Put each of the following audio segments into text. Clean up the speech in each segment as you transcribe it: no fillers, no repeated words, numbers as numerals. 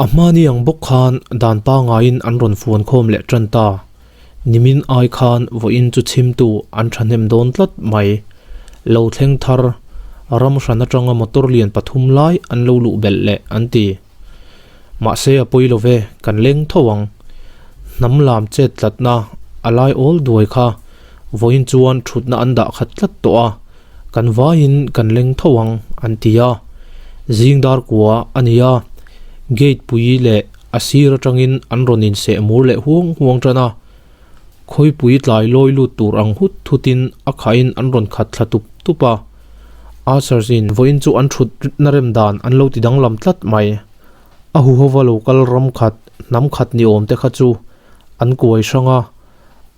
A hmani ang bawk khan dan pangaiin an rawn fuan khawm leh tan ta. Nimin ai khan vawiin chu chhimtu an thahnem dawn tlat mai. Lo thleng thar, ram hran atanga motor lian pathum lai an lo luh belh leh an ti. Mahse a pawi lo ve, kan leng tho ang. Hnam lam chet tlatna a lai awl duai kha vawiin chuan thutna an dah khat tlat tawh a, kan vaiin kan leng tho ang an ti a. Zing dar kua a ni a, gate pui leh a sir atangin an rawn inseh mur leh huang huang tan a. Khawipui tlai lawi lut tur ang hut thutin a khahin an rawn khat thla tup tup a. Ushers in vawiin chu an thut na rem dan an lo ti danglam tlat mai. A huhova lo kal ram khat, hnam khat ni awm te kha chu an kuai hrang a,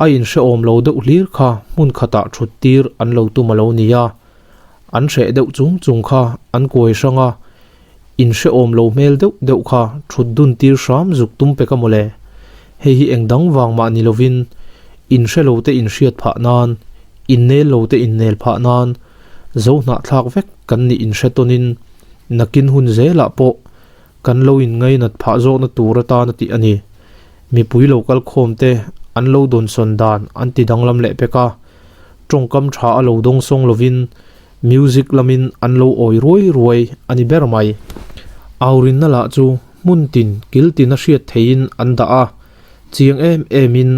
a inhrehawm lo deuh hlir kha hmun khatah thut tir an lo tum a lo ni a. An hreh deuh chung chung kha an kuai hrang a, inhrehawm lo hmel deuh deuh kha thut dun tir hram zuk tum pek a mawle. Hei hi eng dang vang mah ni lovin inhre lo te inhriat phah nan, innel lo te innel phah nan, zo hnahthlak vek kan nih inhre tawnin nakin hun zelah pawh kan lo inngainat phah zawkna tur atan a tih a ni. Mipui lo kal khawm te an lo dawnsawn dan an ti danglam leh pek a, tawngkam tha a lo dawngsawng lovin music lamin an lo awi ruai ruai a ni ber mai. Aurinna lah chu hmun tin kil tin a hriat theihin an dah a, chiang em emin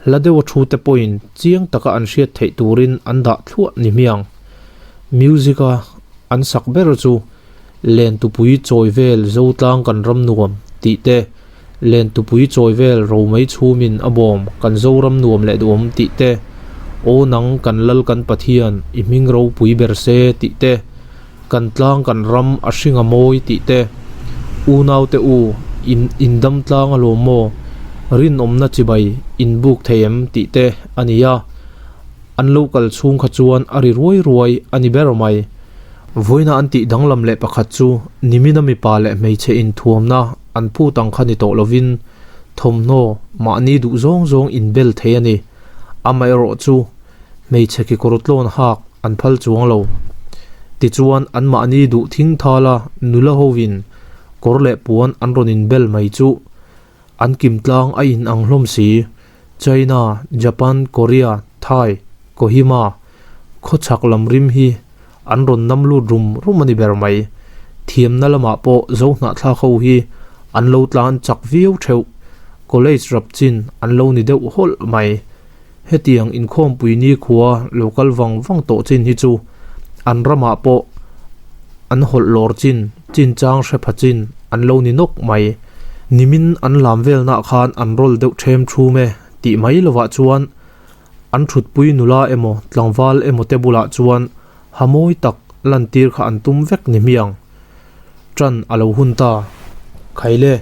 hla deuha thu te pawhin chiang taka an hriat theih turin an dah thluah ni hmiang. Music a an sak ber chu Lentupui chawi vel Zotlang kan ram nuam tih te, Lentupui chawi vel Romei chhumin a bawm kan Zoram nuam leh duhawm tih te, Aw nang kan Lal kan Pathian i hming ropui ber se tih te, Kan tlang kan ram a hring a mawi tih te, Unaute u, in indam tlang alawm maw? Rinawmna chibai in buk thei em tih te a ni a. An lo kal chhung kha chuan a ri ruai ruai a ni ber mai. Vawiina an tih danglam leh pakhat chu nimina mipa leh hmeichhe inthuamna an phut ang kha ni tawh lovin thawmhnaw mahni duh zawng zawng inbel thei a ni. Amaherawh chu hmeichhe kekawr tlawn hak an phal chuang lo. Tichuan anmahni duh thing thala nula hovin kawr leh puan an rawn inbel mai chu an kim tlang a in ang hlawm si. China, Japan, Korea, Thai, Kohima khawchhak lam rim hi an rawn nam lut rum rum a ni ber mai. Thiamna lamah pawh Zohnahthlak ho hi an lo tlan chak viau theuh. College rap chin an lo ni deuh hawlh mai. Hetiang inkhawmpui nikhua lo kal vang vang tawh chin hi chu an ramah pawh an hawlh lawr chin, chinchang hre pha chin an lo ni nawk mai. Nimin an lam velnah khan an rawl deuh ṭhem ṭhum e tih mai lovah chuan an ṭhutpui nula emaw tlangval emaw te bulah chuan ha mawi tak lantir kha an tum vek ni hmiang. Ṭan a lo hun ta. Khaile,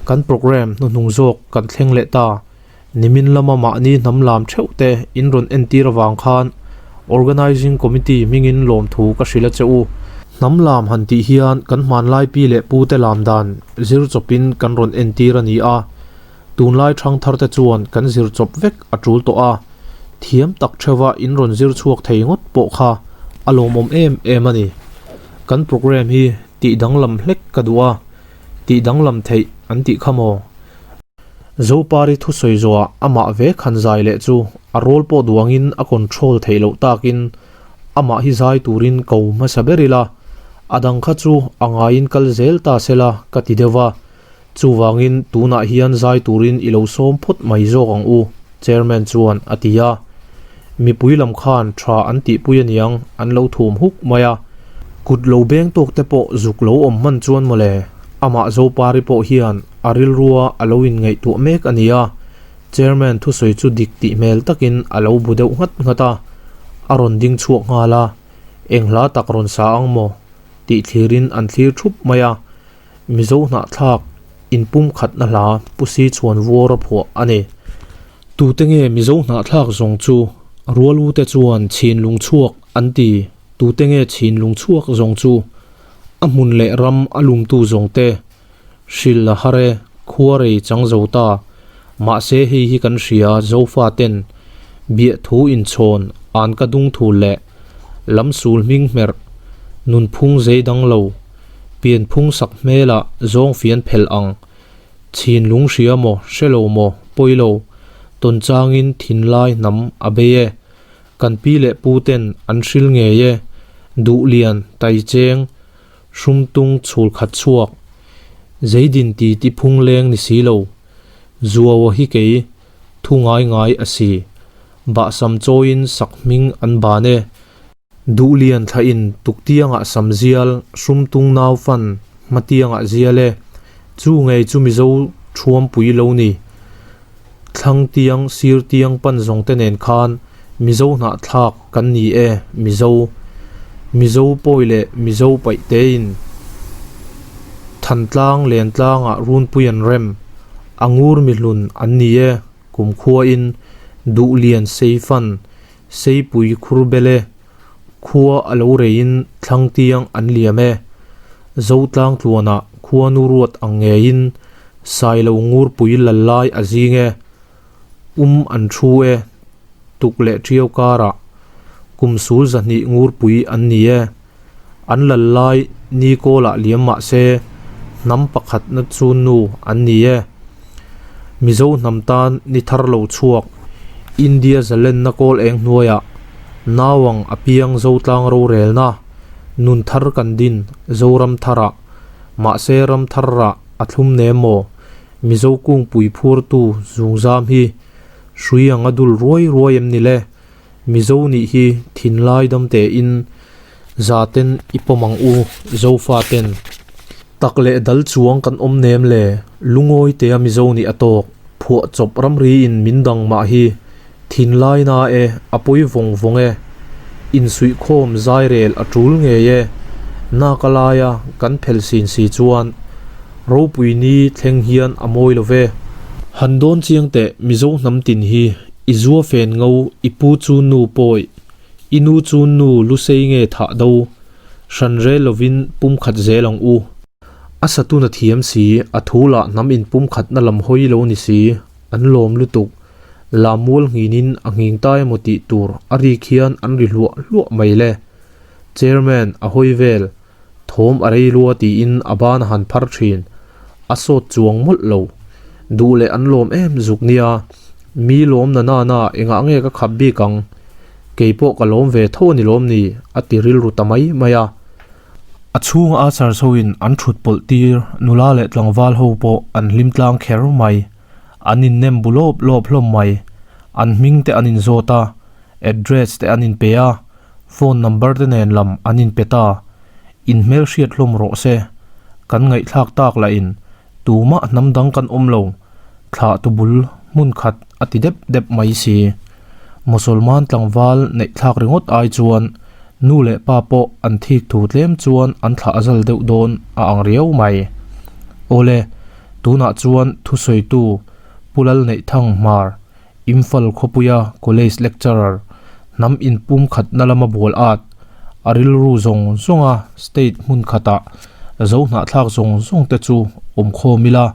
kan programme hnuhnung zawk kan thleng leh ta. Nimin lama mahni hnam lam theuh te in rawn entir avang khan Organising Committee hmingin lawmthu ka hrilh a che u. Hnam lam han tih hian kan hmanlai pi leh pu te lam dan zir chawpin kan rawn entir a ni a. Tunlai thangthar te chuan kan zir chawp vek a tul tawh a. Thiam tak theuha in rawn zir chhuak thei ngawt pawh kha a lawmawm em em a ni. Kan programme hi tih danglam hlek ka duh a, tih danglam theih an tih kha maw? Zopari thusawi zawhah amah ve khan zai leh chu a rawl pawh duangin a control theih loh takin amah hi zai turin ko hmasa ber ila, a dang kha chu a ngaiin kal zel ta sela ka ti deuh va, chuvangin tunah hian zai turin i lo sawm phawt mai zawk ang u, Chairman chuan a ti a. Mipui lam khan tha an tihpui aniang an lo thum huk mai a, kut lo beng tawk te pawh zuk lo awm hman chuan mawle, amah Zopari pawh hian A rilrua a lo inngaihtuah mek a ni a, Chairman thusawi chu dik tih hmel takin a lo bu deuh nghat nghat a, a rawn ding chhuak nghal a, Eng hla tak rawn sa ang maw? tih thlirin an thlir thup mai a, Mizo hnahthlak inpumkhatna hla Pusi chhuan vuar a phuah a ni. Tute nge Mizo hnahthlak zawng chu? Rualute chuan chhinlung chhuak an ti. Tute nge chhinlung chhuak zawng chu? A hmun leh ram a lumtu zawng te. Hrilh a har e, khua rei chang zo ta. Mahse hei hi kan hria Zofa ten biah thu inchhawn an ka dung thul leh lamsul hming hmerh nunphung zei dang lo. Pianphung sak hmelah zawng fian phelh ang. Chhinlung hria maw, hre lo maw, pawi lo. Tawn changin thinlai hnam a bei e. Kan pi leh pu ten an hril ngei e. Duhlian, Taicheng, Hrumtung chhul khat chhuak. Zeidin ti ti phung leng ni si lo. Zuaua hi kei, thu ngai ngai a si. Bahsam chawiin sak hming an ban e. Duhlian thlain tuktiangah sam zial, hrumtung nau fan hmatiangah zial e. Chu ngei chu Mizo thuampui lo ni. Thlangtiang, sirtiang pan zawng te nen khan Mizo hnahthlak kan ni e, Mizo. Mizo pawi leh Mizo paih tein Thantlang Lentlangah runpui an rem, a ngur mihlun an ni e, kumkhuain Duhlian seifan Seipui khur bel e, khua a lo reiin thlangtiang an liam e. Zotlang tluanah khuanu ruat ang ngeiin Sailo ngurpui lal lai a zing e. Um an thu e, tuk leh ṭiau karah kum sul zahnih ngurpui an ni e. An lal lai ni kawlah liam mah se hnam pakhatna chu nu an ni e. Mizo hnam tan ni thar lo chhuak India zalenna kawl eng hnuaiah nauang a piang Zotlang rorelna nun thar kan din Zoram tharah mahse ram thar rah a thlum nem maw Mizo kungpui phurtu zungzam hi hrui ang a dul ruai ruai em ni le? Mizo nih hi thinlai dam tein za ten i pawm ang u, Zofa ten. Tak leh dal chuang kan awm nem le, lungawi tea Mizo nih a tawk, phuah chawp ramri in min dang mah hi, thinlai na e, a pawi vawng vawng e, insuihkhawm zai rel a tul ngei e, naka laia kan phel sin si chuan ropui ni thleng hian a mawi lo ve. Han dawn chiang teh Mizo hnam tin hi I zua fen ngo, i pu chu nu pawi, i nu chu nu lusei nge thah do, hran rel lovin pumkhat zel ang u. A satun a thiam si, a thu lah hnam in pumkhatna lam hawi lo ni si, an lawm lutuk. Lammual nghinin a nghing ta emaw tih tur a rik hian an ri hluah hluah mai le. Chairman a hawi vel. Thawm a rei lua tiin a ban a han phar thin. A sawt chuang mawlh lo. Duh leh an lawm em zuk nia. Mi lawm na na na engah nge ka khap bik ang? Kei pawh ka lawm ve tho a ni lawm ni? a ti rilru ta mai mai a. A chhunga a char chhoin an thut pawlh tir nula leh tlangval ho pawh an hlim tlang kher mai. An innem bu lawp lawp hlawm mai. An hming te an inzawt a, address te an inpe a. Phone number te nen lam an inpe ta. In hmelhriat hlawm rawh se. Kan ngaihthlak tak lah in tumah hnam dang kan awm lo. Thlah tu bul hmun khat a ti dep dep mai si. Mosolman tlangval neihthlak ringawt ai chuan nu leh pa pawh an thik thu tlem chuan an thlah a zal deuh dawn a ang riau mai. Awle, tunah chuan thusawitu Pu Lalneihthang Hmar Imphal khawpuia college lecturer, hnam inpum khatna lama bual at, a rilru zawng zawnga state hmun khatah zo hnahthlak zawng zawng te chu awm khawm ila,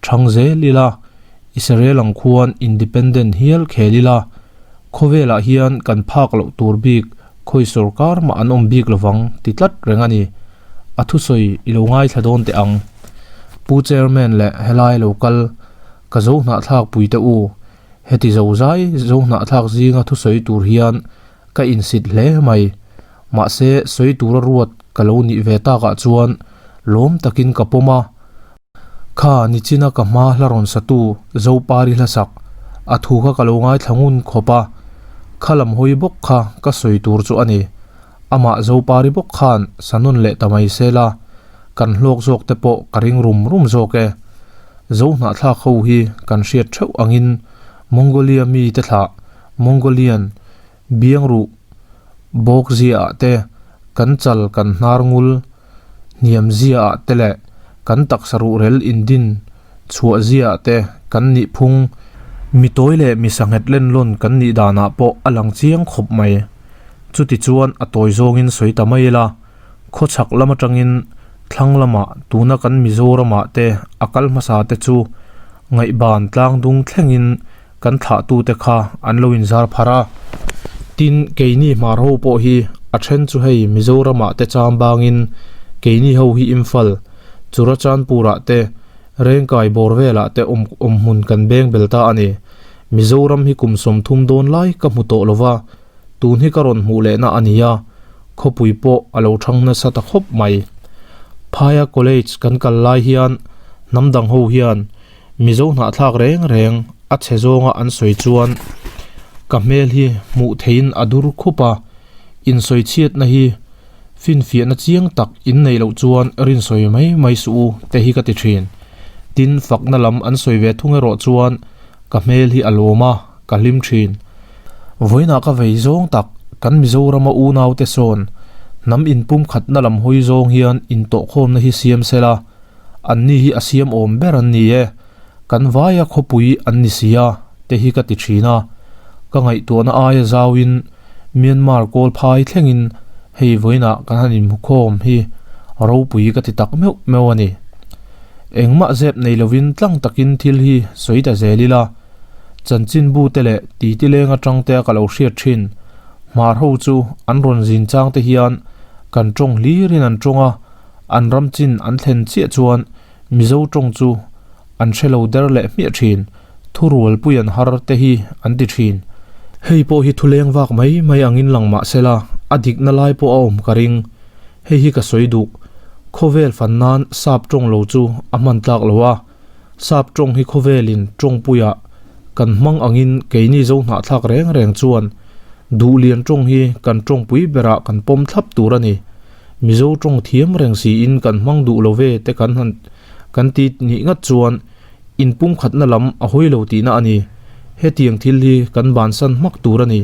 thang zel ila, Israel ang khuan independent hial khel ila, khawvelah hian kan phak loh tur bik khawi sorkar mah an awm bik lovang ti tlat reng a ni. A thusawi i lo ngaithla dawn teh ang. Pu Chairman leh helai lo kal. Ka zo hnahthlak pui te u, heti zo zai zo hnahthlak zinga thusawi tur hian ka insit hle mai. Mahse, sawi tura ruat ka lo nih ve takah chuan lawm takin ka pawm a. Kha nichina ka hma hla rawn satu Zopari hlasak, a thu kha ka lo ngaithla ngun khawp a. Kha lam hawi bawk kha ka sawi tur chu a ni. Amah Zopari bawk khan sa nawn leh ta mai se la, kan hlawk zawk te pawh ka ring rum rum zawk e. Zo hnahthlak ho hi kan hriat theuh angin Mongolia mi te thlah Mongolian biangruh bawk zia ah te, kan chal kan hnar ngul hniam zia ah te leh kan taksa ruhrel indin chhuah zia ah te kan nih phung mi tawi leh mi sanghet lenlawn kan nih danah pawh a lang chiang khawp mai. Chuti chuan a tawi zawngin sawi ta mai ila, khawchhak lam atangin thlang lamah tuna kan Mizoramah te a kal hmasa te chu ngaihban tlang dung thlengin kan thlahtute kha an lo inzar pharh a. Tin, keini hmar ho pawh hi a then chu hei Mizoramah te cham bangin Keini ho hi Imphal, Churachandpur-ah te, Rengkai bawr velah te awm awmhmun kan beng bel ta a ni. Mizoram hi kum 30 dawn lai ka hmu tawh lo va, tun hi ka rawn hmuh lehna a ni a, khawpui pawh a lo thang nasa ta khawp mai. Phaia College kan kal lai hian hnam dang ho hian Mizo hnahthlak reng reng a chhe zawnga an sawi chuan ka hmel hi hmuh theihin a dur khup a, insawi chhiatna hi finfiahna chiang tak in neih loh chuan rinsawi mai mai suh u te hi ka ti thin. Tin, fakna lam an sawi ve thung erawh chuan ka hmel hi a lawm a, ka hlim thin. Vawiinah ka vei zawng tak kan Mizorama unaute sawn hnam inpumkhatna lam hawi zawng hian intawhkhawmna hi siam sela, Anni hi a siam awm ber an ni e, kan vaia khawpui an ni si a, te hi ka ti thin a. Ka ngaihtuahna aia zauin Myanmar kawl phai thlengin hei vawiinah kan han inhmukhawm hi ropui ka ti tak meuh meuh a ni. Engmah zep nei lovin tlang takin thil hi sawi ta zel ila, chanchinbu te leh titi leng atang te a ka lo hriat thin hmar ho chu an rawn zin chang te hian kan tawng hlirin an tawng a, An ram chin an thlen chiah chuan Mizo tawng chu an hre lo der leh hmiah thin, thurualpui an har te hi an ti thin. Hei pawh hi thuleng vak mai mai angin lang mah sela, a dikna lai pawh a awm ka ring. Hei hi ka sawi duh. Khawvel fan nan sap tawng lo chu a hman tlak lo a, sap tawng hi khawvelin tawngpuiah kan hmang angin keini zo hnahthlak reng reng chuan duhlian tawng hi kan tawngpui berah kan pawm thlap tur a ni. Mizo tawng thiam reng siin kan hmang duh lo ve te kan han kan ti nih ngat chuan inpumkhatna lam a hawi lo tihna a ni. Hetiang thil hi kan bansan hmak tur a ni.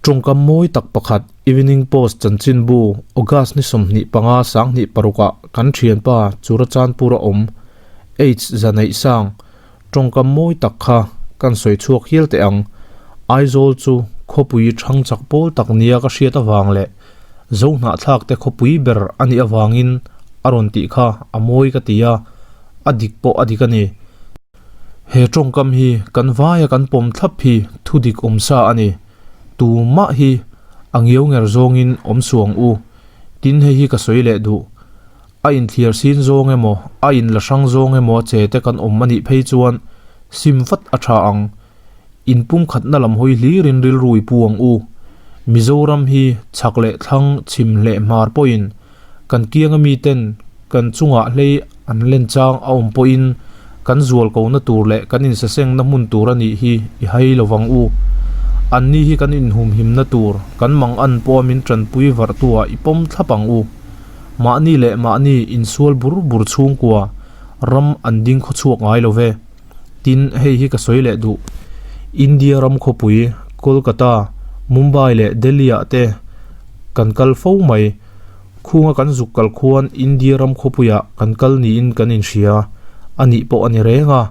Tawngkam mawi tak pakhat Evening Post chanchinbu August ni 25 26 ah kan thianpa Churachandpur a awm H Zaneihsang Tawngkam mawi tak kha kan sawi chhuak hial teh ang. Aizawl chu khawpui thang chak pawl tak nia ka hriat avang leh Zohnahthlak te khawpui ber a nih avangin a rawn tih kha a mawi ka ti a, a dik pawh a dik a ni. He tawngkam hi kan vaia kan pawm thlap hi thu dik awm sa a ni. Tumah hi a ngiau nger zawngin awm suang u. Tin hei hi ka sawi leh duh. A inthliar sin zawng emaw, a inla hrang zawng emaw che te kan awm a nih phei chuan sim vat a tha ang. Inpumkhatna lam hawi hlirin rilru i pu ang u. Mizoram hi chhak leh thlang chhim hleh hmar pawhin kan kianga miten kan chungah hlei an len chang a awm pawhin kan zual kohna tur leh kan insasengna hmun tur a nih hi i hai lo vang u. Anni hi kan inhumhimna tur, kan mangan pawha min tanpui varhtuah i pawm thlap ang u. Mahni leh mahni insual bur bur chhungkua ram an ding khaw chhuak ngai lo ve. Tin, hei hi ka sawi leh duh. India ram khawpui Kolkata, Mumbai leh Delhi ah te kan kal fo mai. Khunga kan zuk kal khuan India ram khawpuiah kan kal niin kan inhria a nih pawh a ni reng a.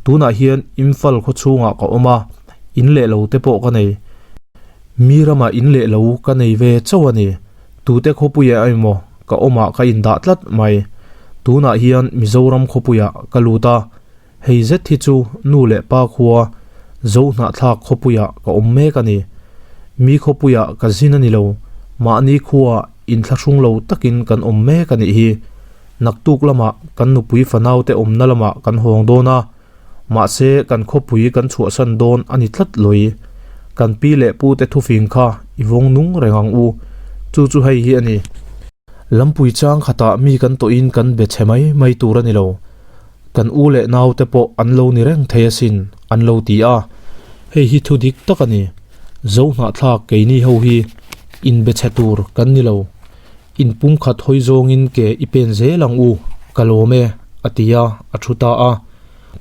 Tunah hian Imphal khaw chhungah ka awm a, in leh lo te pawh ka nei. Mi ramah in leh lo ka nei ve chauh a ni. Tute khawpuiah emaw ka awmah ka indah tlat mai. Tunah hian Mizoram khawpuiah ka lut a, hei zet hi chu nu leh pa khua Zohnahthlak khawpuiah ka awm mek a ni. Mi khawpuiah ka zin a ni lo, mahni khuaah inthlahrung lo takin kan awm mek a nih hi. Naktuk lamah kan nupui fanaute awmna lamah kan hawng dawn a, Mahse, kan khawpui kan chhuahsan dawn a ni tlat lawih. Kan pi leh pute thufing kha i vawng nung reng ang u. Chu chu hei hi a ni. Lampui chang khatah mi kan tawhin kan be chhe mai mai tur a ni lo. Kan u leh naute pawh an lo ni reng thei asin, an lo ti a. Hei hi thu dik tak a ni. Zo hnahthlak keini ho hi inbe chhe tur kan ni lo. Inpumkhat hawi zawngin ke i pen zel ang u, ka lawm e, a ti a, a thu ta a.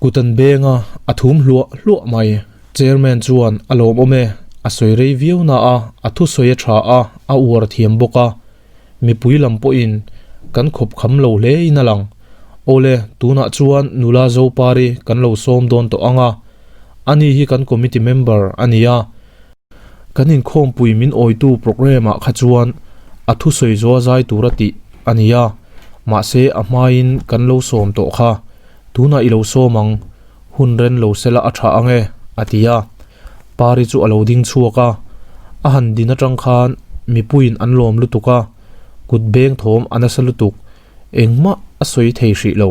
Kut an beng a, a thum hluah hluah mai. Chairman chuan a lawmawm e, a sawi rei viau na a, a thusawi a tha a, a uar thiam bawk a. Mipui lam pawhin kan khawp kham lo hle in a lang. Awle, tunah chuan nula Zopari kan lo sawm dawn tawh ang a. Ani hi kan committee member a ni a. Kan inkhawmpui min awitu programme ah kha chuan a thusawi zual zai tura tih a ni a, mahse a hmain kan lo sawm tawh kha, tunah i lo sawm ang, hun ren lo sela a tha ang e, a ti a. Pari chu a lo ding chhuak a, a han din atang khan mipuiin an lawm lutuk a, kut beng thawm a nasa lutuk. Engmah a sawi thei hrih lo.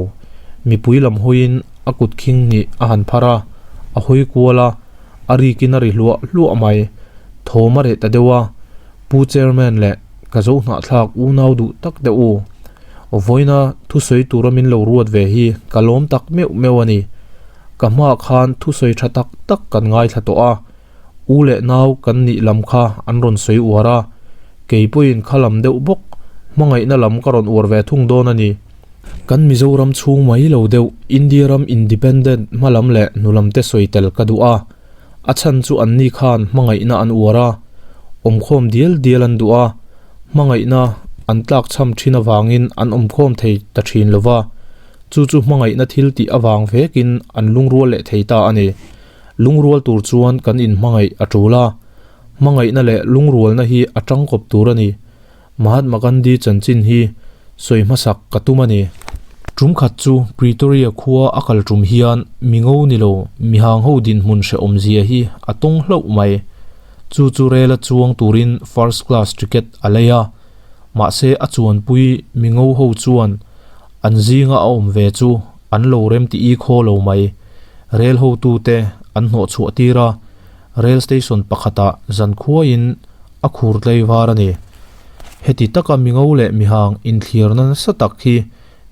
Mipui lam hawiin a kut khing hnih a han phar a, a hawi kual a, a rikin a ri hluah hluah mai. Thawm a reh ta deuh a, Pu Chairman leh ka zo hnahthlak unau duh tak deuh u. Vawiina thusawi tura min lo ruat ve hi ka lawm tak meuh meuh a ni. Ka hmaah khan thusawi tha tak tak kan ngaithla tawh a, U leh nau kan nih lam kha an rawn sawi uar a, kei pawhin kha lam deuh bawk hmangaihna lam ka rawn uar ve thung dawn a ni. Kan Mizoram chhung mai lo deuh India ram independent hma lam leh hnu lam te sawi tel ka duh a, a chhan chu anni khan hmangaihna an uar a, awmkhawm dial dial an duh a, hmangaihna an tlakchham thin avangin an awmkhawm thei ta thin lo va, chu chu hmangaihna thil tih avang vekin an lungrual leh thei ta a ni. Lungrual tur chuan kan inhmangaih a tul a, hmangaihna leh lungrualna hi a tangkawp tur a ni. Mahatma Gandhi chanchin hi sawi hmasak ka tum a ni. Tum khat chu Pretoria khua a kal tum hian mi ngo ni lo mihang ho dinhmun hrehawm zia hi a tawng hlauh mai. Chu chu rel a chuang turin first class ticket a lei a, mahse a chuanpui mi ngo ho chuan an zinga a awm ve chu an lo remti i khaw lo mai. Rel hotute an hnawh chhuah tir a, rel station pakhatah zan khuaiin a khur tlei var a ni. Heti taka mingo leh mihang inthlirna nasa tak hi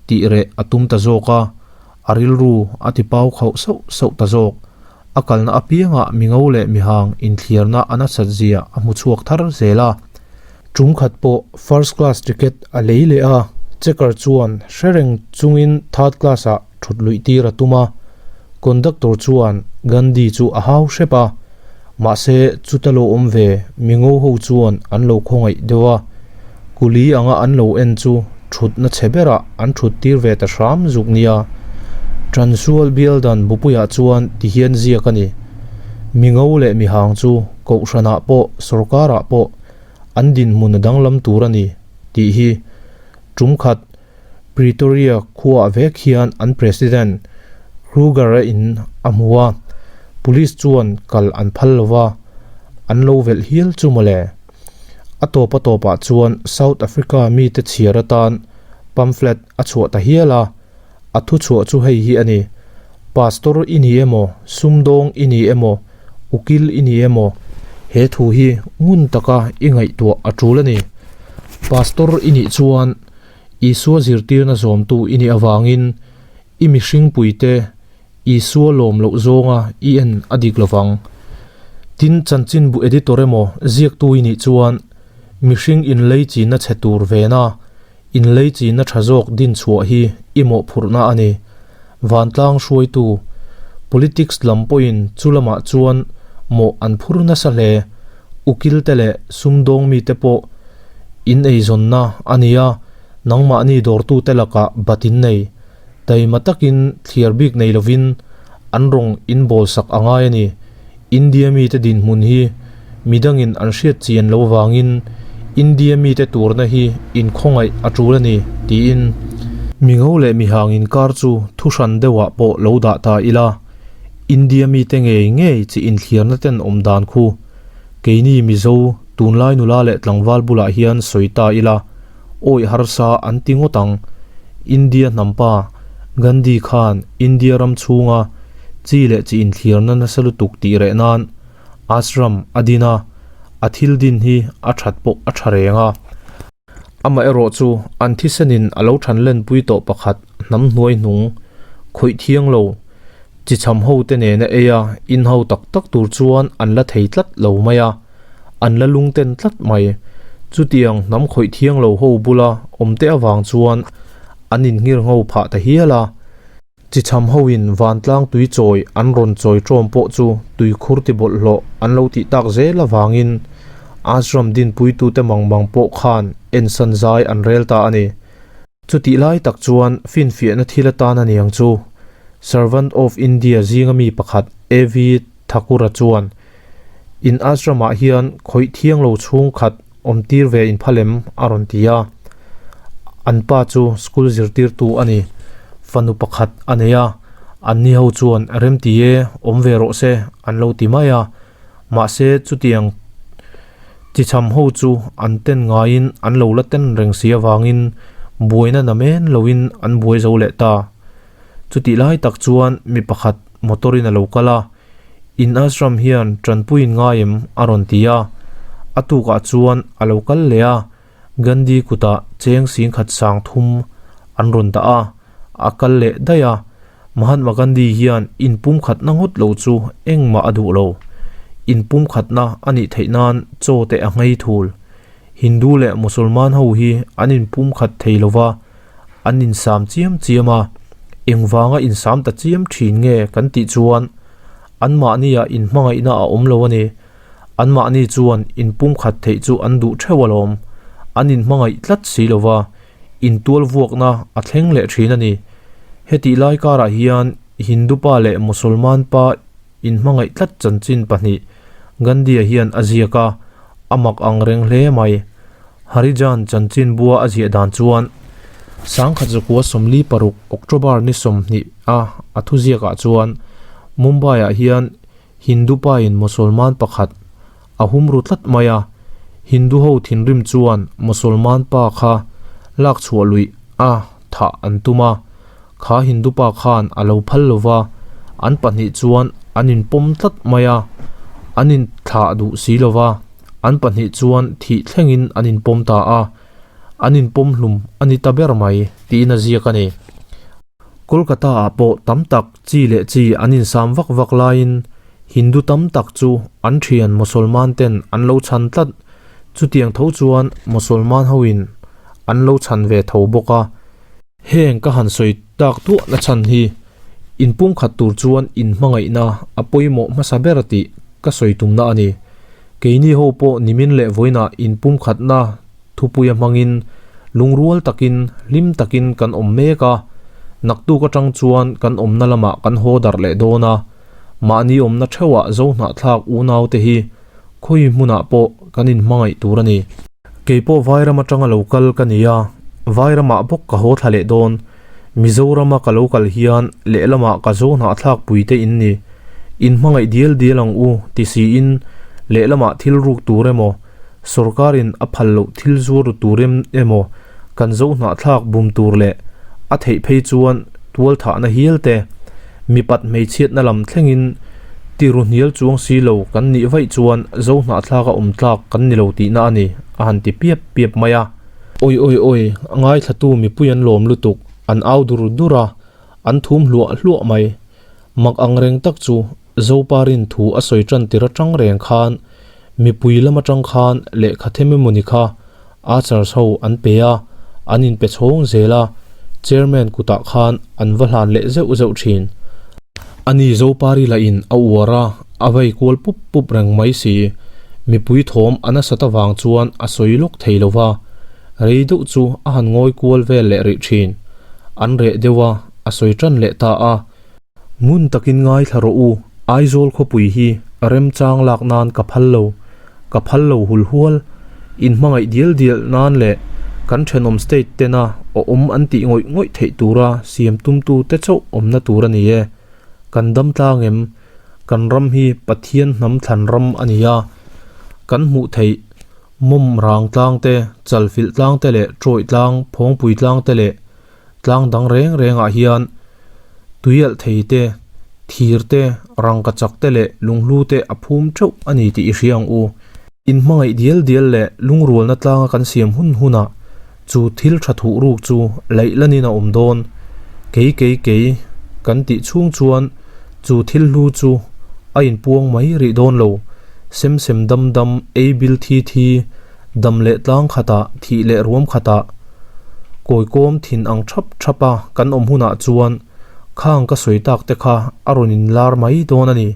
tih reh a tum ta zawk a, a rilru a ti pau khauh sauh sauh ta zawk. A kalna apiangah mingo leh mihang inthlirna a nasat zia a hmu chhuak thar zel a. Tum khat pawh first class ticket a lei leh a, checker chuan hre reng chungin third class ah thut luih tir a tum a, conductor chuan Gandhi chu a hau hrep a, mahse chuta lo awm ve mingo ho chuan an lo khawngaih deuh a, kuli anga an lo en chu thutna chhe berah an thut tir ve ta hram zuk nia. Transual bial dan bupuiah chuan ti hian ziak a ni, Mingo leh mihang chu kohhranah pawh sorkarah pawh an dinhmun a danglam tur a ni tih hi tum khat Pretoria khuaah vek hian an President Kruger-a in a hmu a, Police chuan kal an phal lo va, an lo velh hial chu mawle. A tawp a tawpah chuan South Africa mite chhiar atan pamphlet a chhuah ta hial a, a thuchhuah chu hei hi a ni, Pastor i ni emaw, sumdawng i ni emaw, ukil i ni emaw, he thu hi ngun taka i ngaihtuah a tul a ni. Pastor i nih chuan Isua zirtirna zawmtu i nih avangin i mihringpuite Isua lawm loh zawnga i en a dik lovang. Tin, chanchinbu editor emaw ziaktu i nih chuan mihring inlei chinna chhe tur vena inlei chinna tha zawk din chhuah hi i mawhphurhna a ni. Vantlang hruaitu, politics lam pawhin chu lamah chuan mawh an phur nasa hle. Ukilte leh sumdawng mite pawh in eizawnna a ni a, nangmahni dawrtute lakah bat in nei. Taima takin thliar bik nei lovin an rawng in bawl sak a ngai a ni. India mite dinhmun hi midangin an hriat chian lo vangin India mite turna hi inkhawngaih a tul a ni, tiin. Mingo leh mihang inkar chu thuhran deuhah pawh lo dah ta ila. India mite ngei ngei chi inthliarna ten awm dan khu keini Mizo tunlai nula leh tlangval bulah hian sawi ta ila awih harsa an ti ngawt ang. India hnampa Gandhi khan India ram chhunga chi leh chi inthliarna nasa lutuk tih reh nan Ashram a din a, a thil din hi a that pawh a tha reng a. Amaherawh chu an thisenin a lo than lenpui tawh pakhat hnam hnuai hnung khawih thiang lo chi chham ho te nena ei a in ho tak tak tur chuan an la thei tlat lo mai a, an la lung ten tlat mai. Chutiang hnam khawih thiang lo ho bula awm te avang chuan an inngir ngho phah ta hial a. Chichham hoin vantlang tui chawi an rawn chawi ṭawm pawh chu tuikhur ti bawlhhlawh an lo tih tak zel avangin Ashram dinpuitute mang mang pawh khan ensan zai an rel ta a ni. Chutih lai tak chuan finfiahna thil atan a niang chu Servant of India zinga mi pakhat AV Thakura chuan In Ashram-ah hian khawih thiang lo chhungkhat awm tir ve inphalem a rawn ti a. An pa chu school zirtirtu a ni. Fanu pakhat a nei a, anni ho chuan remti e, awm ve rawh se an lo ti mai a. Mahse chutiang chichham ho chu an ten ngaiin an lo la ten reng si avangin Buaina namen loin an buai zo leh ta. Chutih lai tak chuan mi pakhat motor-in a lo kal a, In ashram hian tanpuiin ngai em? a rawn ti a. A tukah chuan a lo kal leh a, Gandhi kutah cheng singkhat sang thum an rawn dah a, a kal leh daih a. Mahatma Gandhi hian inpumkhatna ngawt lo chu engmah a duh lo. Inpumkhatna a nih theih nan chaw te a nghei thul. Hindu leh Musulman ho hi an inpumkhat thei lo va, an insam chiam chiam a. Engvanga insam ta chiam thin nge kan tih chuan anmahnia inhmangaihna a awm lo a ni. Anmahni chuan inpumkhat theih chu an duh theuh alawm. An inhmangaih tlat si lo va, intual vuakna a thleng leh thin a ni. Hetih lai karah hian Hindu pa leh Musulman pa inhmangaih tlat chanchin pahnih Gandhi-a hian a ziak a, a mak ang reng hle mai. Harijan chanchin bua a ziah dan chuan Sangkhat zakua 46 October ni 20 a a thuziakah chuan Mumbai-ah hian Hindu pain Mosolman pakhat a hum ru tlat mai a, Hindu ho thinrim chuan Mosolman pa kha lak chhuah luih a thah an tum a, kha Hindu pa khan a lo phal lo va, an pahnih chuan an inpawm tlat mai a, an inthlah duh si lo va, an pahnih chuan thih thlengin an inpawm ta a, an inpawm hlum a ni ta ber mai tiin a ziak a ni. Kolkata-ah pawh tam tak chi leh chi an insam vak vak laiin Hindu tam tak chu an thian Mosolman ten an lo chhan tlat. Chutiang tho chuan Mosolman hoin an lo chhan ve tho bawk a. Heng ka han sawi tak tuahna chhan hi inpumkhat tur chuan inhmangaihna a pawimawh hmasa ber tih ka sawi tumna a ni. Keini ho pawh nimin leh vawiinah inpumkhatna Thupuia hmangin lungrual takin hlim takin kan awm mek a, naktuk atang chuan kan awmna lamah kan haw darh leh dawn a, mahni awmna theuhah zo hnahthlak unaute hi khawi hmunah pawh kan inhmangaih tur a ni. Keipawh Vairam atanga lo kal ka ni a, Vairamah bawk ka haw thla leh dawn. Mizorama ka lo kal hian lehlamah ka zo hnahthlak puite in ni. Inhmangaih dial dial ang u ti siin lehlamah thil ruk tur emaw, Sorkarin a phal loh thil zuar ru tur em emaw kan zo hnahthlak bum tur leh a theih phei chuan tual thahna hial te, mipat hmeichhiatna lam thlengin ti ru hnial chuang si lo kan nih vaih chuan zo hnahthlak a awm tlak kan ni lo tihna a ni, a han ti piap piap mai a. Awi awi awi, a ngaithlatu mipui an lawm lutuk, an au dur dur a, an thum hluah hluah mai. Mak ang reng tak chu Zoparin thu a sawi tan tir atang reng khan mipui lam atang khan lehkha them emawni kha Archers ho an pe a, an inpe chhawng zel a, Chairman kutah khan an va hlan leh zeuh zeuh thin. Ani Zopari lahin a uar a, a vei kual pup pup reng mai si. Mipui thawm a nasat avang chuan a sawi lawk thei lo va, rei deuh chu a han ngawi kual vel leh rih thin. An reh deuh a, a sawi tan leh ta a. Ngun takin ngaithla rawh u, Aizawl khawpui hi remchang lak nan ka phal lo, ka phal lo hul hual, inhmangaih dial dial nan leh kan thenawm state tena awm an tih ngawih ngawih theih tura siam tumtu te chauh awmna tur a ni e. Kan dam tlang em? Kan ram hi Pathian hnam thlan ram a ni a, kan hmuh theih mawm rang tlang te, chalfilh tlang te leh trawih tlang, phawngpui tlang te leh Tlang dang reng rengah hian tuialh thei te, thir te, rangka chak te leh lunghlu te a phum teuh a ni tih i hria ang u. Inhmangaih dial dial leh lungrualna tlanga kan siam hun hunah chu thil tha thuh ruk chu laih lanin a awm dawn. Kei kei kei kan tih chhung chuan chu thil hlu chu a inpuang mai rih dawn lo. Sem sem dam dam, ei bil thi thi, Dam leh tlang khatah, thih leh ruam khatah, kawikawm thin ang thap thap a kan awm hunah chuan khang ka sawi tak te kha a rawn inlar mai dawn a ni.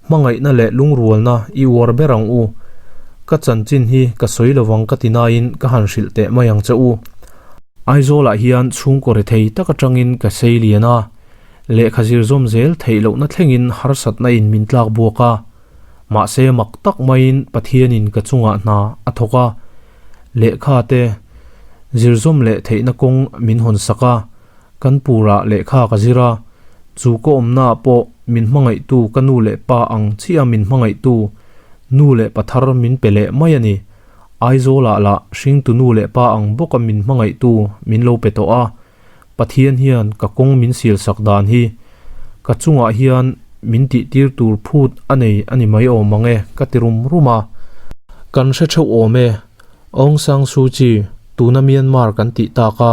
Hmangaihna leh lungrualna i uar ber ang u. Ka chanchin hi ka sawi lovang ka ti nain ka han hrilh teh mai ang che u. Aizawlah hian chhungkaw rethei tak atangin ka sei lian a, lehkha zir zawm zel theih lohna thlengin harsatna in min tlak buak a. Mahse mak tak maiin Pathianin ka chungah hna a thawk a, lehkha te zirzawm leh theihna kawng min hawn sak a, kan purah lehkha ka zir a, chu ka awmnaah pawh min hmangaihtu ka nu leh pa ang chiah min hmangaihtu nu leh pa thar min pe leh mai a ni. Aizawlah lah hringtu nu leh pa ang bawka min hmangaihtu min lo pe tawh a, Pathian hian ka kawng min sial sak dan hi ka chungah hian min tihtir tur phut a nei a ni mai awm ang e ka ti rum rum a. Kan hre theuh awm e, Aung San Suu Kyi tuna Myanmar kan tih tak a,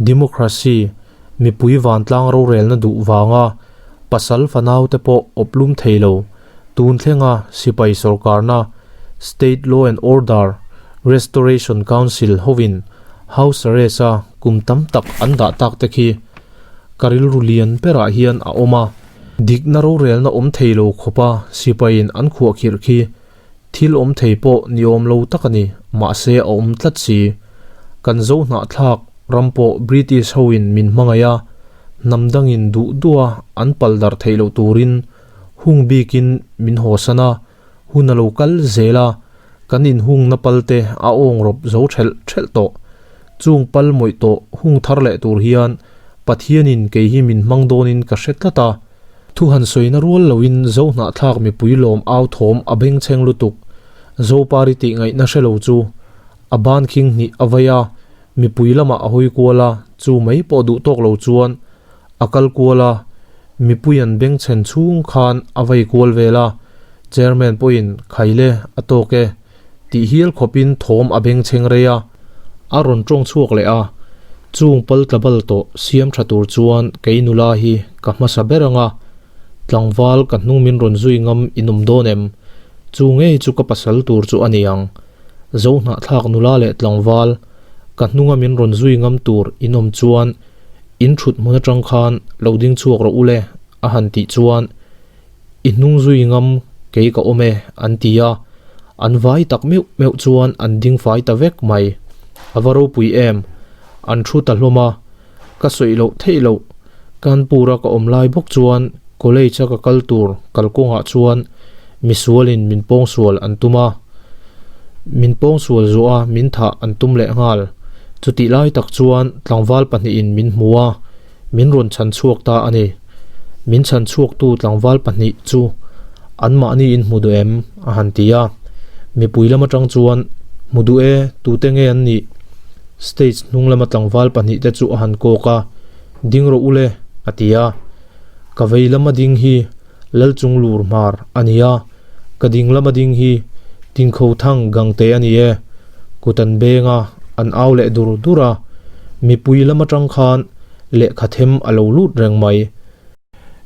democracy, mipui vantlang rorelna duh vanga pasal fanau te pawh awplum thei lo, tun thlenga sipai sorkarna State Law and Order Restoration Council hovin House arrest a kum tam tak an dah tak te khi ka rilru lian berah hian a awm a, dikna rorelna awm thei lo khawpa sipaiin an khuahkhirh khi Thil awm thei pawh ni awm lo tak a ni, mahse a awm tlat si. Kan zo hnahthlak ram pawh British hoin min hmangaih a, hnam dangin duh duha an pal darh theih loh turin hung bikin min hawsan a, hun a lo kal zel a, kan inhungna palte a awng rawp zo thelh thelh tawh. Chung pal mawih tawh hung thar leh tur hian Pathianin kei hi min hmang dawnin ka hre tlat a. Thu han sawina rual loin Zo hnahthlak mipui lawm au thawm a bengchheng lutuk. Zopari tih ngaihna hre lo chu a ban khing hnih a vei a, mipui lamah a hawi kual a, chu mai pawh duh tawk lo chuan a kal kual a, mipui an bengchhen chhung khan a vei kual vel a, Chairman pawhin Khaile a tawk e tih hial khawpin thawm a bengchheng rei a, a rawn tawng chhuak leh a, chung pal tla bal tawh siam tha tur chuan kei nula hi ka hmasa ber ang a, tlangval ka hnung min rawn zui ngam in awm dawn em? Chu ngei chu ka pasal tur chu a ni ang. Zo hnahthlak nula leh tlangval ka hnunga min rawn zui ngam tur in awm chuan in thut hmun atang khan lo ding chhuak rawh u le a han tih chuan I hnung zui ngam kei ka awm e an ti a, an vai tak meuh meuh chuan an ding fai ta vek mai. A va ropui em? An thu ta hlawm a, ka sawi loh theih loh. Kanpur-a ka awm lai bawk chuan college-a ka kal tur kalkawngah chuan misualin min pawngsual an tum a, min pawngsual zuah a min thah an tum leh nghal. Chutih lai tak chuan tlangval pahnihin min hmu a, min rawn chhan chhuak ta a ni. Min chhan chhuaktu tlangval pahnih chu anmahni in hmu duh em? a han ti a. Mipui lam atang chuan, Hmu duh e, tute nge an nih? Stage hnung lama tlangval pahnih te chu a han kawk a, Ding rawh ule, a ti a. Ka vei lama ding hi Lalchung lur hmar a ni a, ka ding lama ding hi Tinkho thang gangte a ni e. Kut an beng a, an au leh dur dur a. Mipui lam atang khan lehkha them a lo lut reng mai.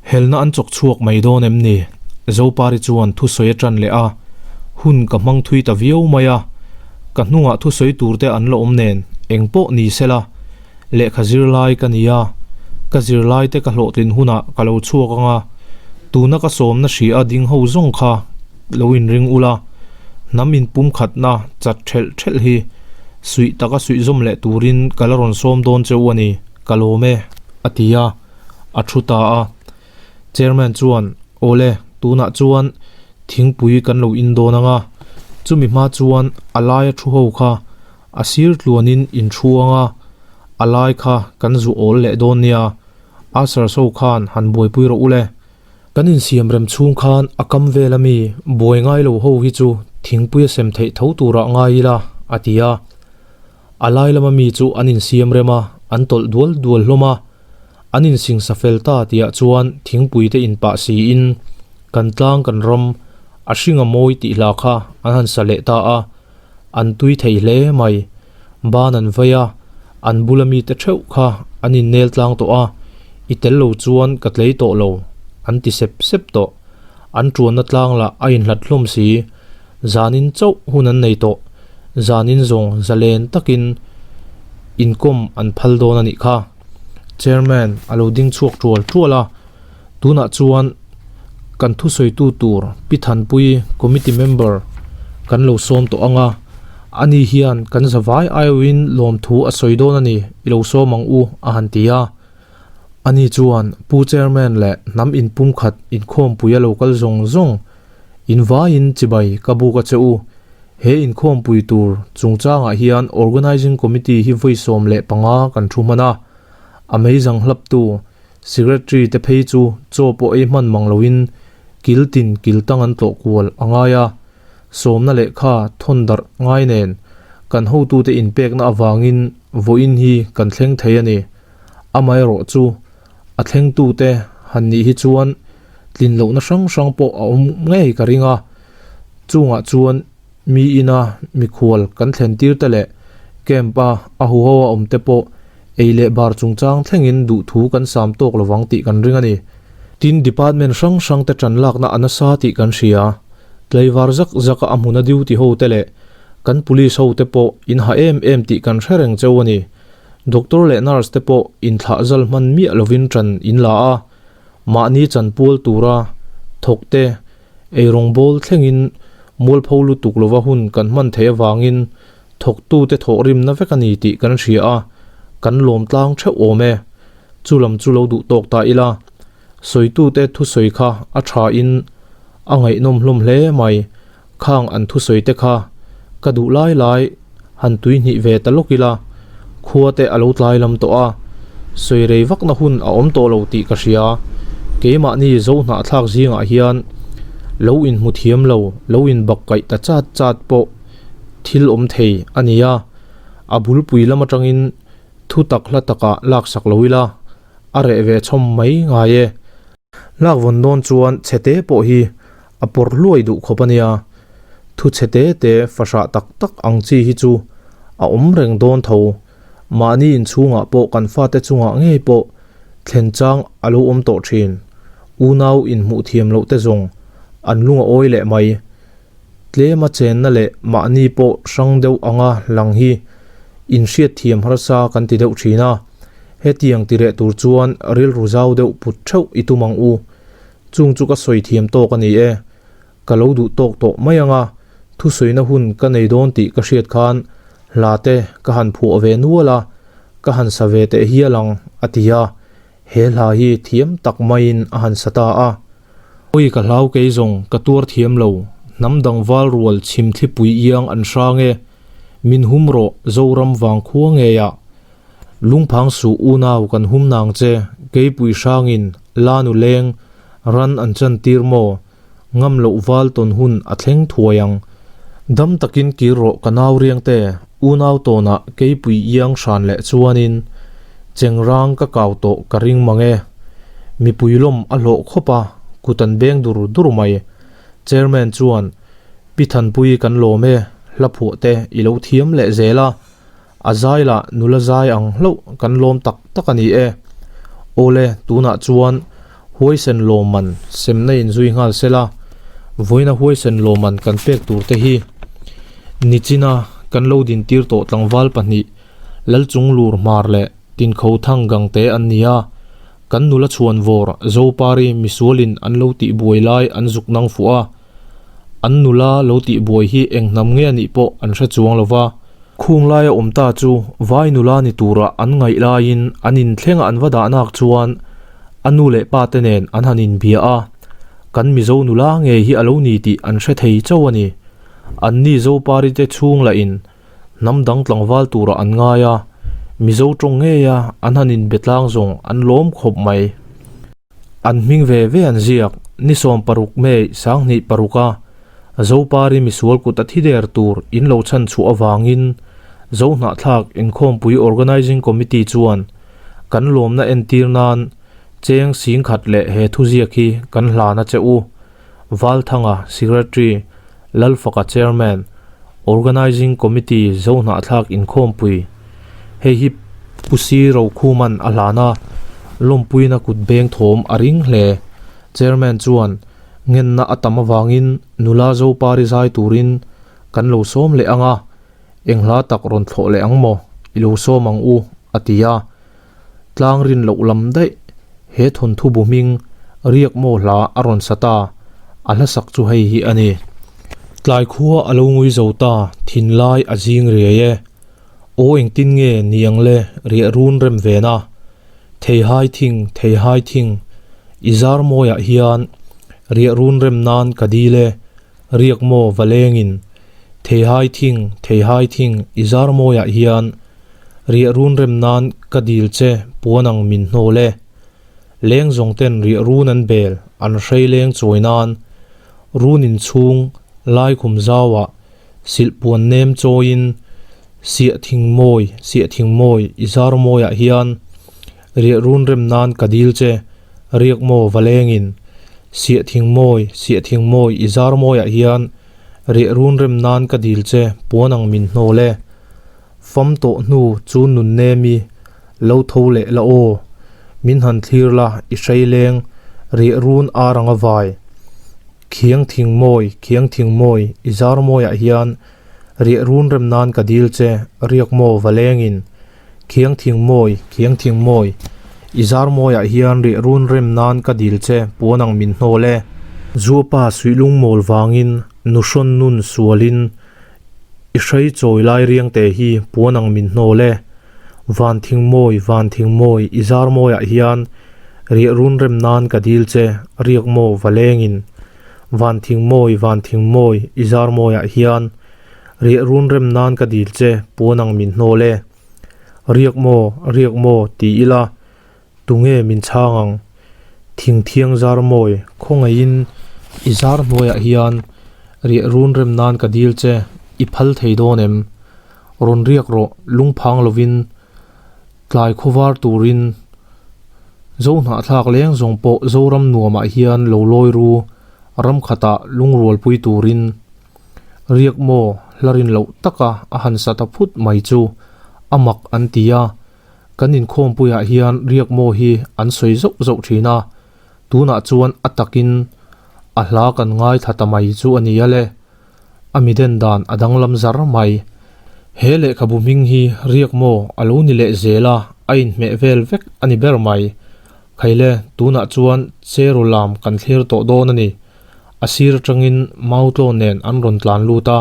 Helna an chawk chhuak mai dawn em ni? Zopari chuan thusawi a tan leh a, hun ka hmang thui ta viau mai a. Ka hnungah thusawi turte an la awm nen, eng pawh ni sela. Lehkha zirlai ka ni a, ka zirlaite ka hlawhtlin hunah ka lo chhuak ang a, tuna ka sawmna hria ding ho zawng kha lo inring ula, hnam inpumkhatna chat thelh thelh hi suih taka suih zawm leh turin ka la rawn sawm dawn che u a ni, ka lawm e, a ti a, a thu ta a. Chairman chuan, Awle, tunah chuan thingpui kan lo in dawn ang a, chumi hma chuan a laia thu ho kha A sir tluanin in thu ang a, a lai kha kan zu awl leh dawn nia, Ushers ho khan han buaipui rawh u le. Kan insiam rem chhung khan a kam vel ami buai ngai lo ho hi chu thingpui a sem theih tho turah ngai ila, a ti a. A lai lama mi chu an insiam rem a, an tawlh dual dual hlawm a. An insingsa fel ta tihah chuan thingpui te inpah siin kan tlang kan ram a hring a mawi tih hla kha an han sa leh ta a. An tui thei hle mai. Ban an vei a, an bula mite theuh kha an innel tlang tawh a, i tel lo chuan ka tlei tawh lo, an ti sep sep tawh. An tuanna tlang lah a inhlat hlawm si. Zanin chauh hun an nei tawh. Zanin zawng zalen takin inkawm an phal dawn a nih kha. Chairman a lo ding chhuak tual tual a, tunah chuan kan thusawitu tur Pi Thanpui committee member kan lo sawm tawh ang a, ani hian kan zavai aiawhin lawmthu a sawi dawn a ni, i lo sawm ang u a han ti a. Ani chuan Pu Chairman leh hnam inpumkhat inkhawmpui a lo kal zawng zawng invaiin chibai ka buk a che u. He inkhawmpui tur chungchangah hian Organising Committee hi vawi 15 kan thu hman a, a meizang hlaptu Secretary te phei chu chaw pawh ei hman mang loin kil tin kil tang an tlawh kual a ngai a, sawmna lehkha thawn darh ngai nen. Kan hotute inpekna avangin vawiin hi kan thleng thei a ni. Amaherawh chu a thlengtute han nih hi chuan tlin lohna hrang hrang pawh a awm ngei ka ring a. Chungah chuan mi ina mikhual kan thlen tir te leh camp a a huho a awm te pawh ei leh bar chungchang thlengin duhthu kan sam tawk lovang tih kan ring a ni. Tin, department hrang hrang te tan lakna a nasa tih kan hria. Tlaivar zak zaka a hmuna duty ho te leh kan police ho te pawh in ha em em tih kan hre reng cheu a ni. Doctor leh nurse te pawh inthlah zal hman miah lovin tan in la a, mahni chanpual tura thawk te Eirawngbawl thlengin mualpho lutuk lova hun kan hman theih avangin thawktute thawhrimna vek a ni tih kan hria a, kan lawm tlang theuh awm e. Chu lam chu lo duh tawk ta ila. Sawitute thusawi kha a thain a ngaihnawm hlawm hle mai. Khang an thusawi te kha ka duh lai lai han tui hnih ve ta lawk ila, khua te a lo tlai lam tawh a, sawi rei vakna hun a awm tawh lo tih ka hria. Keimahni zo hnahthlak zingah hian lo inhmu thiam lo, lo inbak kaih ta chat chat pawh thil awm thei a ni a, a bulpui lam atangin thu tak hla takah laksak lo ila, a reh ve chhawm mai ngai e. Lak vawn dawn chuan chhete pawh hi a pawr hluai duh khawp a nia. Thu chhete te fahrah tak tak ang chi hi chu a awm reng dawn tho. Mahni inchhungah pawh kan fate chungah ngei pawh thlen chang a lo awm tawh thin. Unau inhmuh thiam loh te zawng an lung a awi leh mai. Tlema chenna leh mahni pawh hrang deuh anga lang hi inhriatthiam harsa kan ti deuh thin a. Hetiang ti reh tur chuan rilru zau deuh put theuh i tum ang u. Chung chu ka sawi thiam tawk a ni e. Ka lo duh tawk tawh mai ang a, thusawina hun ka nei dawn tih ka hriat khan hla te ka han phuah ve nual a, ka han sa ve teh hial ang, a ti a. He hla hi thiam tak maiin a han sa ta a. Awi ka hlau kei zawng ka tuar thiam lo, hnam dang val rual chhim thlipui iang an hrang e, min hum rawh Zoram vang khua ngeiah. Lungphang suh unau kan hum nang che, keipui hrangin lanu leng ran an chan tir maw, ngam loh val tawn hun a thleng thuai ang. Dam takin kir rawh ka nau riang te, unau tawnah keipui iang hran leh chuanin chengrang ka kau tawh ka ring mang e. Mipui lawm a hlawh khawp a, kut an beng dur dur mai. Chairman chuan, Pi Thanpui kan lawm e, hla phuah te i lo thiam leh zel a. A zai lah nula zai ang hlauh kan lawm tak tak a ni e. Awle, tunah chuan huaisen lawmman semna inzui nghal sela, vawiina huaisen lawmman kan pek tur te hi Nichina kan lo dintir tawh tlangval pahnih Lalchunglur Hmar leh Tinkho Thang Gangte an ni a, kan nula chhuanvawr Zopari misualin an lo tihbuai lai an zuk nang fuh a. An nula lo tihbuai hi eng hnam nge a nih pawh an hre chuang lo va. Khung laia awm ta chu vai nula ni tura an ngaih laiin an inthlengah an va dah nak chuan a nu leh pa te nen an han inbia a, kan Mizo nula ngei hi a lo ni tih an hre thei chauh a ni. Anni Zopari te chhung lahin hnam dang tlangval turah an ngai a, Mizo tawng ngeia an han inbe tlang zawng an lawm khawp mai. An hming ve ve an ziak, ni 16 May 2006 a Zopari misual kut a thi der tur in lo chhan chhuah avangin Zohnahthlak Inkhawmpui Organising Committee chuan kan lawmna entir nan cheng singkhat leh he thuziak hi kan hlan a che u. Valthanga, Secretary, Lalfaka Chairman, Organising Committee Zohnahthlak Inkhawmpui Hei hi Pu Si Rokhuman a hlan a, lawmpuina kut beng thawm a ring hle. Chairman chuan ngenna a tam avangin nula Zopari zai turin kan lo sawm leh ang a, eng hla tak rawn thlawh leh ang maw, i lo sawm ang u, a ti a. Tlang rin loh lam daih he thawnthu bu hming riak maw hla a rawn sa ta, a hla sak chu hei hi a ni. Tlai khua a lo ngui zo ta, thinlai a zing riai e. Aw engtin nge niang le riah run rem ve na. Theihai thing, theihai thing, i zar mawiah hian riah run rem nan ka dil e, riak maw va lengin. Theihai thing, theihai thing, i zar mawiah hian riah run rem nan ka dil che puan ang min hnawl e. Leng zawng ten riah run an bel, an hrei leng chawi nan, run inchhung laikhum zauah, Silhpuan nem chawiin Siah thing mawi, siah thing mawi, i zar mawiah hian riah run rem nan ka dil che, riak maw va lengin. Siah thing mawi, siah thing mawi, i zar mawiah hian riah run rem nan ka dil che, puan ang min hnawl e. Fam tawh hnu chu nun nem i lo tho leh la aw. Min han thlir la, i hrei leng, riah run ar anga vai. Khiang thing mawi, khiang thing mawi, i zar mawiah hian riah run rem nan ka dil che, riak maw va lengin. Khiang thing mawi, khiang thing mawi, i zar mawiah hian riah run rem nan ka dil che, puan ang min hnawl e. Zuapa suihlung mawl vangin, nuhrawn nun sualin, i hrei chawi lai riangte hi puan ang min hnawl e. Van thing mawi, van thing mawi, i zar mawiah hian riah run rem nan ka dil che, riak maw va lengin. Van thing mawi, van thing mawi, i zar mawiah hian riah run rem nan ka dil che, puan ang min hnawl e. Riak maw, riak maw, ti ila, tunge min chhang ang? Thing thiang zar mawi, khawngaihin i zar hnuaiah hian riah run rem nan ka dil che, i phal thei dawn em? Rawn riak rawh, lungphang lovin tlai khawvar turin Zohnahthlak leng zawng pawh Zoram nuamah hian lo lawi ru, ram khatah lungrualpui turin riak maw hla rin loh taka a han sa ta phut mai chu a mak an ti a, kan inkhawmpuiah hian riak maw hi an sawi zauh zauh thin a, tunah chuan a takin a hla kan ngaithla ta mai chu a nia le. A mi den dan a danglam zar mai. He lehkhabu hming hi riak maw a lo ni leh zel a, a inhmeh vel vek a ni ber mai. Khaile, tunah chuan Cheraw lam kan thlir tawh dawn a ni. A sir atangin Mautlaw nen an rawn tlan lut a,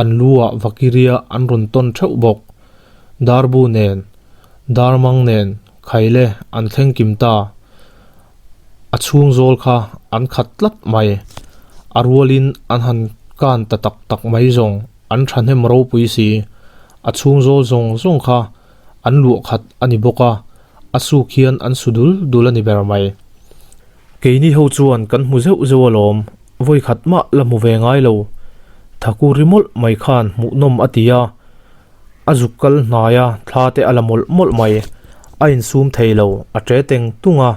an lu ah Vakiria an rawn tawn theuh bawk. Darbu nen, Darmang nen, Khaile an thleng kim ta. A chhung zawl kha an khat tlat mai. A rualin an han kan ta tak tak mai zawng an thahnem ropui si. A chhung zawl zawng zawng kha an luah khat a ni bawk a, a suk hian an su dul dul a ni ber mai. Keini ho chuan kan hmu zeuh zeuh alawm, vawi khat mah la hmu ve ngai lo. Thakuri mawlh mai khan hmuhnawm a ti a. A zuk kal hnai a, thla te a la mawlh mawlh mai. A insum thei lo, a ṭe teng tung a.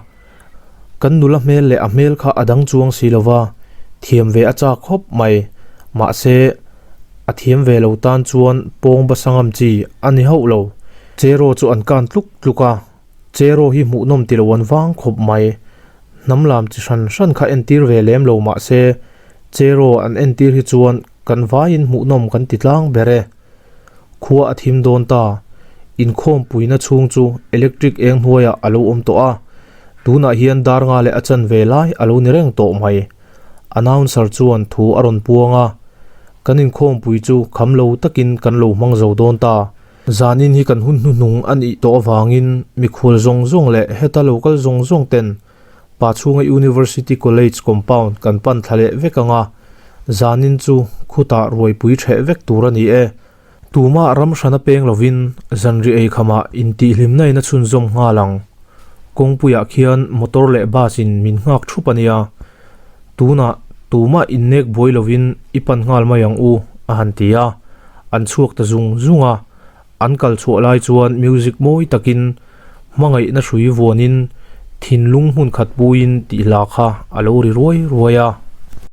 Kan nula hmel leh a hmel kha a dang chuang si lo va, thiam ve a chak khawp mai. Mahse, a thiam ve lo tan chuan pawng basa ngam chi a ni hauh lo. Cheraw chu an kan tluk tluk a, Cheraw hi hmuhnawm ti lo an vang khawp mai. Hnam lam chi hran hran kha entir ve lem lo mahse, Cheraw an entir hi chuan kan vaiin hmuhnawm kan ti tlang ber e. Khua a thim dawn ta. Inkhawmpuina chhung chu electric eng hnuaiah a lo awm tawh a, tunah hian dar nga leh a chanve lai a lo ni reng tawh mai. Announcer chuan thu a rawn puang a, Kan inkhawmpui chu kham lo takin kan lo hmang zo dawn ta. Zanin hi kan hun hnuhnung a nih tawh avangin mikhual zawng zawng leh heta lo kal zawng zawng ten Pachhunga University College compound kan pan thla leh vek ang a, zanin chu khutah ruaipui ṭheh vek tur a ni e. Tumah ram hrana peng lovin zanri eikhamah intihhlimna in a chhunzawm nghal ang. Kawngpuiah khian motor leh bus in min nghak ṭhup a nia. Tunah tumah innek buai lovin i pan nghal mai ang u, a han ti a. An chhuak ta zung zung a. An kal chhuah lai chuan music mawi takin hmangaihna hrui vuanin thinlung hmun khat puiin tih hla kha a lo ri ruai ruai a.